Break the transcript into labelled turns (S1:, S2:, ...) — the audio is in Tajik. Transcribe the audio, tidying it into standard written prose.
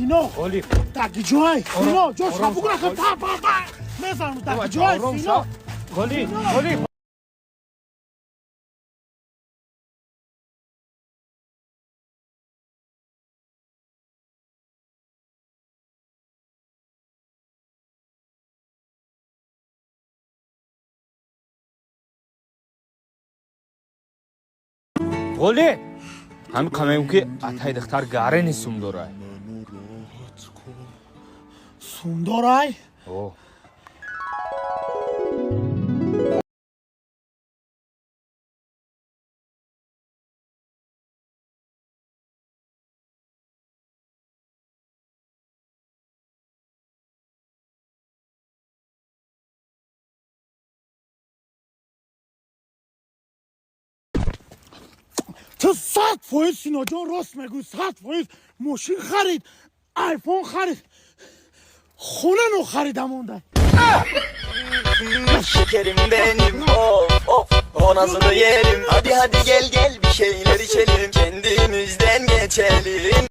S1: Сино.
S2: Ғолиб.
S1: Даги ҷой, Сино, ҷо.
S2: Ором.
S1: Шабук нака, па па па мезанам. Даги ҷой.
S2: Ором.
S1: Сино.
S2: Шав. Ғолиб, Ғолиб. Ғолиб, ҳами қамегӯ, ки атай духтар гарени сум дорай.
S1: Сум дорай?
S2: О.
S1: Ту 100%, Синоҷон, рост мегӯй, 100%. Мошин харид, Айфон харид, хона нохарида монда.
S3: Şekerim benim, of of, o nazını yerim. Hadi hadi gel gel, bir şeyler içelim, kendimizden geçelim.